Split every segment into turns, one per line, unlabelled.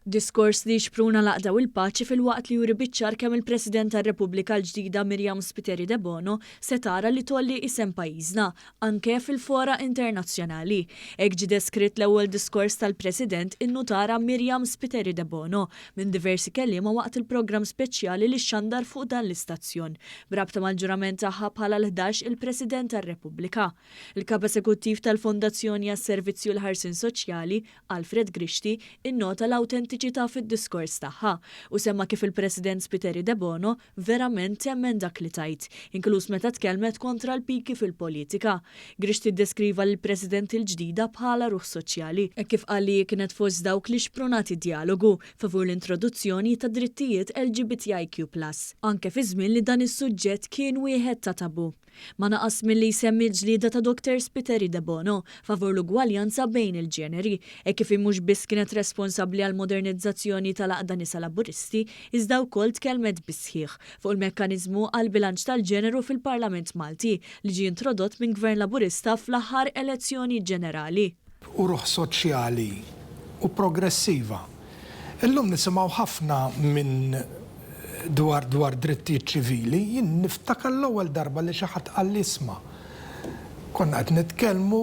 Diskors li jixpruna l-għaqda u l-paċi filwaqt li juri biċ-ċar kemm il-President tar-Repubblika l-ġdida Myriam Spiteri Debono se tara li tgħolli isem pajjiżna anke fil-fora internazzjonali. Hekk ġie deskritt l-ewwel diskors tal-President in-Nutara Myriam Spiteri Debono minn diversi kelliema waqt il-programm speċjali li xxandar fuq dan l-istazzjon b'rabta mal-ġurament tagħha bħala l-ħdax il-President tar-Repubblika. Il-Kap Esekuttiv tal-Fondazzjoni għas-Servizzi u l-Ħarsien Soċjali, Alfred Grixti, innota l-awtentiċità fid-diskors tagħha u semma kif il-President Spiteri Debono verament temmen dak li tgħid, inkluż meta tkellmet kontra l-piki fil-politika. Grixti ddeskriva lill-President il-ġdida bħala ruħ soċjali, hekk kif qal li hi kienet fost dawk li xprunat id-djalogu favur l-introduzzjoni ta' drittijiet LGBTIQ plus, anke fi żmien li dan is-suġġett kien wieħed ta' tabù. Ma naqas milli jsemmi l-ġlieda ta' Doctor Spiteri Debono favur l-ugwaljanza bejn il-ġeneri, hekk kif hi mhux biss kienet responsabbli għall-modernizzazzjoni tal-Għaqda Nisa Laburisti iżda wkoll tkellmet bis-sħiħ fuq il-mekkaniżmu għall-bilanċ tal-ġeneru fil-Parlament Malti li ġie introdott minn Gvern Laburista fl-aħħar elezzjoni ġenerali.
U ruħ soċjali u progressiva. Illum nisimgħu ħafna minn dwar dwar drittijiet ċivili. Jien niftakar l-ewwel darba li xi ħadd qalli isma' konna qed nitkellmu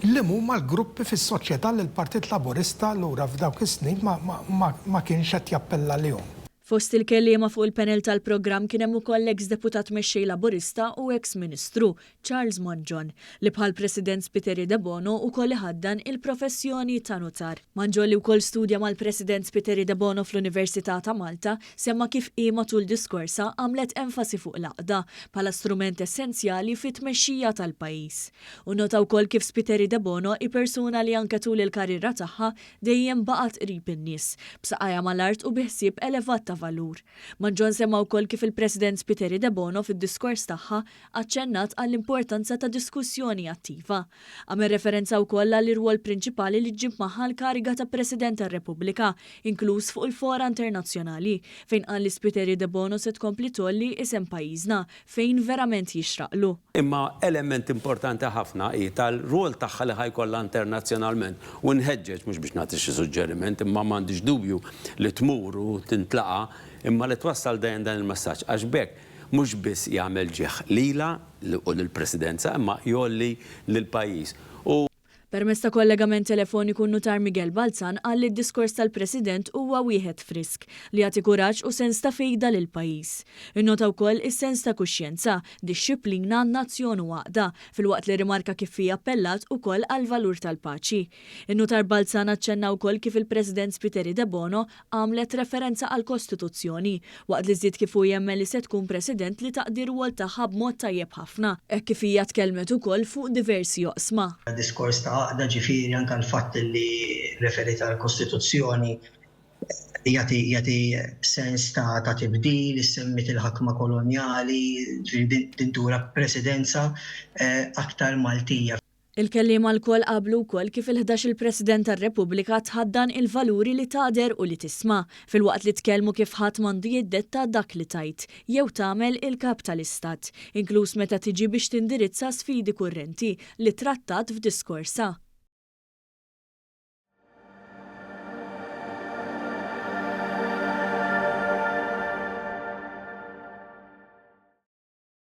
liem huma l-gruppi fis-soċjetà li l-Partit Laburista lura f'dawk is-snin ma ma ma kienx qed jappella għalihom.
Fost il-kelliema fuq il-panel tal-programm kien hemm ukoll l-eks Deputat Mexxej Laburista u eks Ministru, Charles Monjon, li bħall-President Spiteri Debono ukoll iħaddan il-professjoni ta' nutar. Mangion li wkoll studja mal-President Spiteri Debono fl-Università ta' Malta, semma kif hi matul diskorsha għamlet enfasi fuq l-għaqda bħala strument essenzjali fit-tmexxija tal-pajjiż. U nnota wkoll kif Spiteri Debono hi persuna li anke tul il-karriera tagħha dejjem baqgħet qrib in-nies, b'saqajha mal-art u bi ħsieb elevat ta' valur. Mangion semma wkoll kif il-President Spiteri Debono fid-diskors tagħha aċċennat għall-importanza ta' diskussjoni attiva. Għamel referenza wkoll għall-irwol prinċipali li ġġib magħha l-kariga ta' President tar-Repubblika, inkluż fuq il-fora internazzjonali, fejn qal li Spiteri Debono se tkompli tgħolli isem pajjiżna fejn verament jixraqlu.
Imma element importanti ħafna hi tal-rwol tagħha li ħa jkollha internazzjonalment u nħeġġeġ, mhux biex nagħti xi suġġeriment, imma m'għandix dubju li tmur u tintlaqa' imma li twassal dejjem dan il-messaġġ għax b'hekk mhux biss jagħmel ġieħ lilha u lill-Presidenza imma jgħolli lill-pajjiż u.
Permezz ta' kollegament telefoniku n-Nutar Miguel Balzan qal li d-diskors tal-President huwa wieħed frisk, li jagħti kuraġġ u sens ta' fejda lill-pajjiż. Innota wkoll is-sens ta' kuxjenza, dixxiplina, nazzjon u għaqda, filwaqt li rrimarka kif hi appellat ukoll għall-valur tal-paċi. In-Nutar Balzan aċċenna wkoll kif il-President Spiteri Debono għamlet referenza għall-Kostituzzjoni, waqt li żied kif hu jemmen li se tkun President li taqdi r-rwol tagħha b'mod tajjeb ħafna, hekk kif hija tkellmet ukoll fuq diversi oqsma.
Diskors ta' għaqda, ġifieri anke l-fatt li rreferiet għall-Kostituzzjoni jagħti jagħti sens ta' ta' tibdil, issemmiet il-ħakma kolonjali, ġifieri din tura Presidenza aktar Maltija.
Il-kelliema lkoll qablu wkoll kif il-ħdax-il President tar-Repubblika tħaddan il-valuri li tagħder u li tisma', filwaqt li tkellmu kif ħadd m'għandu jiddetta dak li tgħid jew tagħmel il-Kap tal-Istat, inkluż meta tiġi biex tindirizza sfidi kurrenti li trattat f'diskorsha.